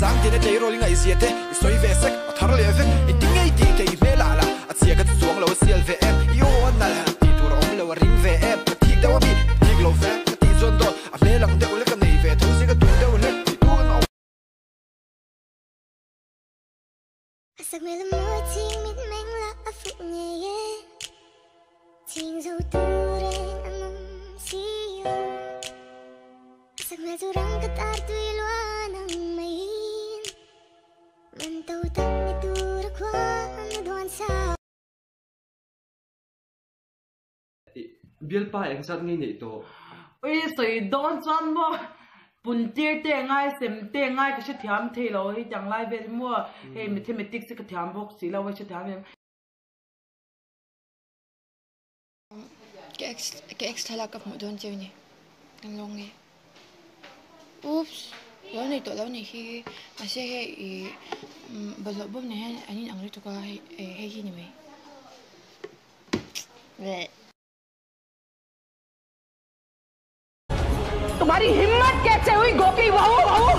Chang tina tleirawl i ngaihzia te i sawi ve sek, a thar leh vek. Engtin nge i tih theih i hmel ah lah a chhia ka ti chuang lo a sial ve em. I aw a nalh tih tur a awm lo a ring ve em. Ka thik deuh a mi, thik lo ve ka tih chuan dawt a hmel ang deuh hlek a nei ve tho si ka duh deuh hlek tih tur an awm. A sakhmel a mawi ching mit meng lah a fuh ngei e Ching zo tur reng an awm si lo A sakhmel chu rang ka tar tui luan ang maiin Man to tak ni tur a khua an la duan sa. Bialpa engzat ngei neih tawh? Ui sawi dawn chuan maw puntir te ngai sem te ngai ka hrethiam thei lo hei tiang lai vel hi maw hei mathematics hi ka thiam bawk si lo a hrethiam em. Ka ex ka ex thlalak ka hmuh dawn cheu ni kan lo nge oops lo nei tawh lo nih hi mahse hei ih bawlhhlawh bawm nen hian an inang lutuk a hei hei hi ni mai. तुम्हारी हिम्मत कैसे हुई गोपी बहू बहू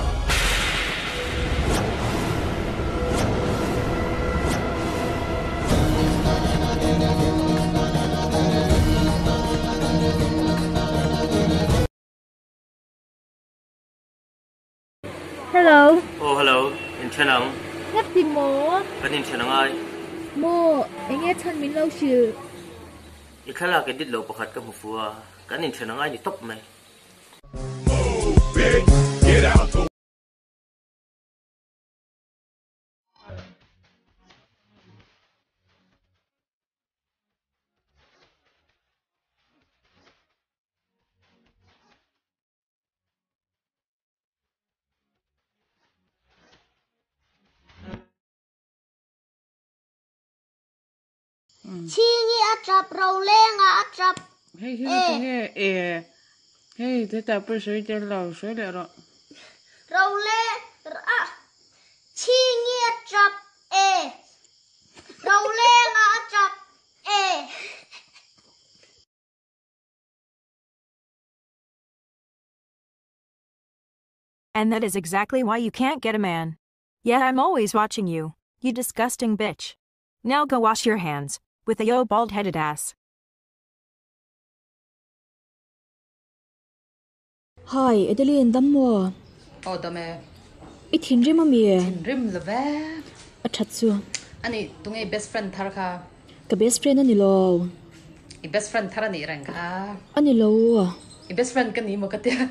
Hello. Aw hello, inthen ang. Ngap ti maw? Kan inthen a ngai. Maw, eng nge chhan min lo hrilh? I thlalak edit loh pakhat ka hmu fu a, kan inthen a ngai ni tawp mai. Chhingi a tap Rolenga a tap Hei hi chu nge e hei hetah pawh sawi tel lo sawi leh rawh. Role a Chhingi a tap e Rolenga a tap e. And that is exactly why you can't get a man. Yeah, I'm always watching you, you disgusting bitch. Now go wash your hands, with a yo bald headed ass. Hi, Adeline, dam maw? Aw dam e. I thinrim ami? Thinrim lo ve. A that chu. Ani, tunge i best friend thar kha? Ka best friend a ni lo. I best friend thar a nih reng kha. A ni lo. I best friend ka ni maw ka tia.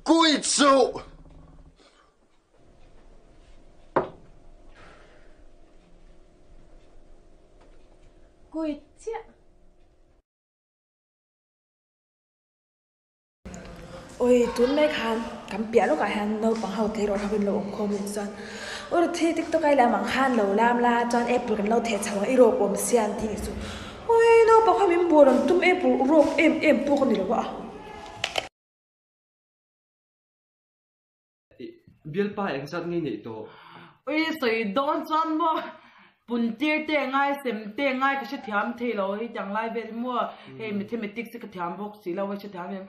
贵州。Kui chiah. Oi tun mai khan kan piah lawkah hian naupang ho tleirawl ho in lo awm khawm in chuan ur thi tiktok ai lam ang khan lo lam la chuan apple kan lo theh chho ang i rawp awm sia an ti nih chu oi naupang ho min bawr an tum apple rawp em em pawh ka ni lo a. Bialpa engzat ngei neih tawh? Ui sawi dawn chuan maw puntir te ngai sem te ngai ka hrethiam thei lo hei tiang lai vel hi maw hei mathematics hi ka thiam bawk si lo a hrethiam em.